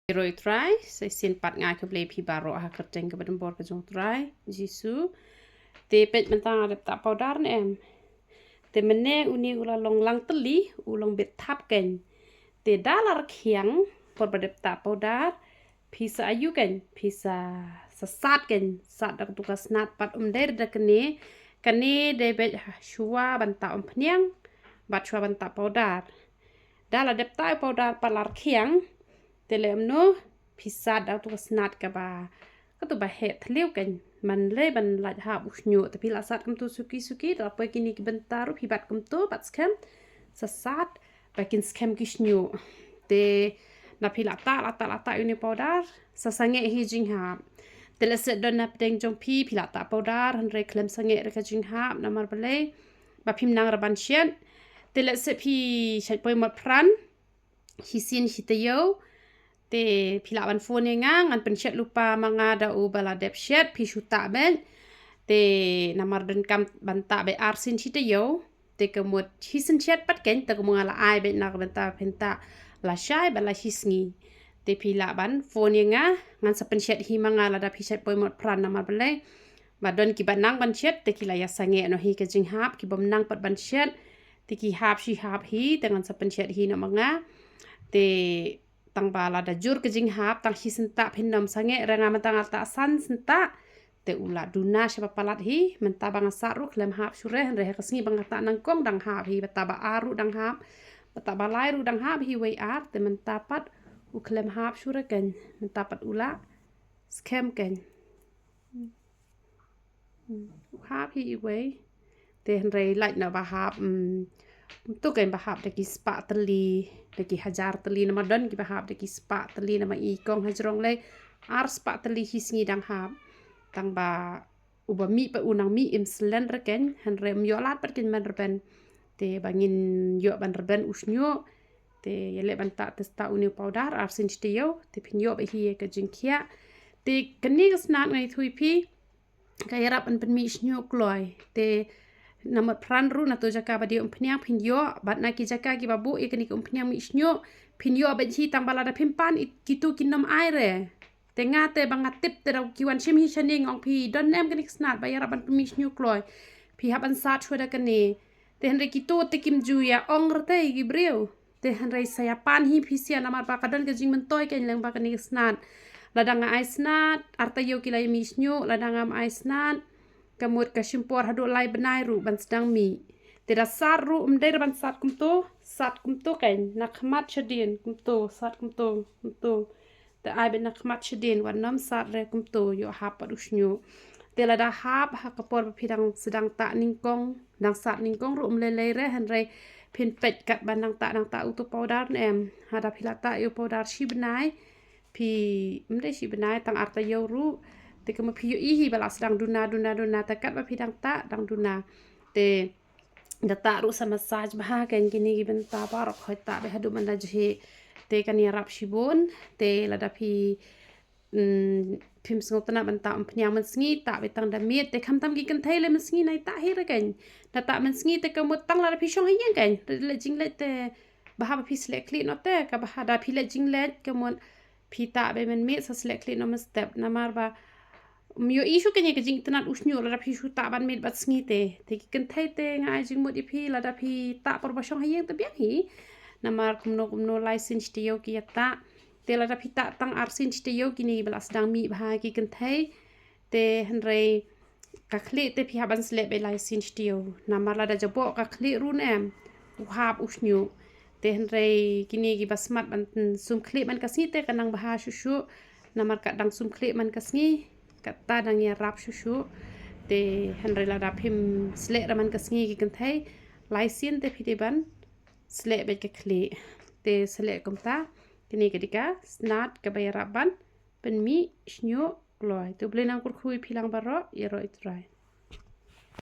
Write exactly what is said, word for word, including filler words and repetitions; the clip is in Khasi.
Ïaroh ïa u Trai, sa shisien pat nga ai khublei ïa phi baroh ha ka kyrteng kaba donbor ka jong u Trai Jisu. Te peit mynta nga dep tah powder ne em. Te mynne une u la long lang tylli, u long bit thap kein. Te da la rkhiang, por ba dep tah powder, phi sa ïoh kein, phi sa, sa sat kein, sat da katu ka snat pat, ym dei da kane, kane dei beit ha shuwa ban tah umphniang, bad shuwa ban tah powder. Da la dep tah powder pat la rkhiang, te leh kumno, phi sat da katu ka snat kaba, katu ba heh thliew kein, man lei ban lait hap u shñiuh, te phi la sat kumtu suki suki, te la poi kine ki bynta ruh phi bat kumtu, bat skhem, sa sat, ba kin skhem ki shñiuh. Te na phi la tah, la tah, la tah ïa une u powder, sa sangeh hi jinghap. Te lehse don na pdeng jong phi, phi la tah powder, hynrei khlem sangeh ruh ka jinghap, namar balei, ba phim nang ruh ban shet. Te lehse phi shait poi mot phran, shisien shi taïew. Te phi lah ban phone ïa nga, ngan pynshet lypa ma nga da u ba la dep shet, phi shu tah beit. Te namar donkam ban tah beit arsien shi taïew. Te ka mut shisien shet pat kein, te ka mut nga la ai beit na ka bynta phin tah lashai bad lashisngi. Te phi lah ban phone ïa nga, ngan sa pynshet hi ma nga lada phi shait poi mot phran namar balei. Ba don kiba nang ban shet, te ki la ïa sangeh noh hi ka jinghap, kibym nang pat ban shet, te ki hap shi hap hi, te ngan sa pynshet hi noh ma nga. Te tang ba lada jur ka jinghap, tang shi sentah phin nym sangeh, re nga mynta nga la tah san sentah, te u la duna shaba palat hi, mynta ba nga sat ruh khlem hap shuh re, hynrei ha ka sngi ba nga tah nyngkong dang hap hi, ba tah ba ar ruh dang hap, ba tah ba lai ruh dang hap hi wei ar, te mynta pat u khlem hap shuh re kein, mynta pat u la skhem kein. Hmm, u hap hi iwei. Te hynrei lait na ba hap, hmm, kumtu kein ba hap da ki spah tylli, da ki hajar tylli, namar don kiba hap da ki spah tylli, namar i kong hajrong lei ar spah tylli hi sngi dang hap. Tang ba uba mih pat u nang mih im slen re kein, hynrei ym ïoh lad pat kein ban rben. Te ba ngin ïoh ban rben u shñiuh. Te ïaleh ban tah te sa tah une u powder arsien shi taïew, te phin ïoh beit hi ka jingkhiah. Te kane ka snat nga ïathuh ïa phi, ka ïarap ban pynmih shñiuh kloi. Te na mot phran ruh na tu jaka ba dei umphniang phin ïoh, bad na ki jaka kiba buh ïa kane ka umphniang mih shñiuh, phin ïoh beit hi tang ba lada phim pan kitu ki nym ai re. Te nga te ba nga tip te da ki wan shim hi shane nga ong phi don ne em kane ka snat ba ïarap ban pynmih shñiuh kloi. Phi hap ban sat shuwa da kane. Te hynrei kitu te kim ju ïa ong re te ki briew. Te hynrei sa ïa pan hi phi sha namar ba ka don ka jingmyntoi kein lyngba kane ka snat. Lada nga ai snat, ar taïew ki la ïa mih shñiuh, lada ngam ai snat, ka mut ka shim por haduh lai bnai ruh ban sdang mih. Te da sat ruh ym dei ruh ban sat kumtu, sat kumtu kein, na khmat shadien kumtu, sat kumtu, kumtu. Te ai beit na khmat shadien, wat nym sat re kumtu, ïoh hap pat u shñiuh. Te lada hap ha ka por ba phi dang sdang tah nyngkong, dang sat nyngkong ruh ym lei lei re, hynrei phin peit katba nang tah, nang tah utu powder ne em. Haba phi la tah ïa u powder shi bnai, phi, ym dei shi bnai, tang ar taïew ruh. Te ka mut phi ïohi hi ba la sdang duna, duna, duna, te katba phi dang tah, dang duna. Te da tah ruh sa massage bha kein kine ki bynta baroh, hoi tah beit haduh ban da jhieh. Te kan ïarap shibun, te lada phi, mm, phim sngewtynnat ban tah umphniang mynsngi, tah beit tang da miet, te khamtam ki kynthei leh mynsngi nai tah hi re kein. Da tah mynsngi te ka mut tang lada phi shong ha ïing kein. Leh jingleit te bha ba phi sleh khlieh noh te, kaba haba phi leh jingleit ka mut phi tah beit mynmiet sa sleh khlieh noh mynstep namar ba ym ïohi shuh kein ïa ka jingitynnat u shñiuh lada phi shu tah ban miet bad sngi te. Te ki kynthei te nga ai jingmut ïa phi lada phi tah por ba shong ha ïing te biang hi. Namar kumno kumno lai sien shi taïew ki ïa tah. Te lada phi tah tang ar sien shi taïew kine ba la sdang mih bha ki kynthei. Te hynrei ka khlieh te phi hap ban sleh beit lai sien shi taïew. Namar lada jaboh ka khlieh ruh ne em. U hap u shñiuh. Te hynrei kine kiba smat ban sum khlieh man ka sngi te ka nang bha shuh shuh. Namar ka dang sum khlieh man ka sngi, kata dang ïarap shuh shuh. Te hynrei lada phim sleh re man ka sngi ki kynthei, lai sien te phi dei ban sleh beit ka khlieh. Te sleh kumta, kine ka dei ka snat kaba ïarap ban pynmih shñiuh kloi. Te U Blei nang kyrkhu ïa phi lang baroh, ïaroh ïa u Trai.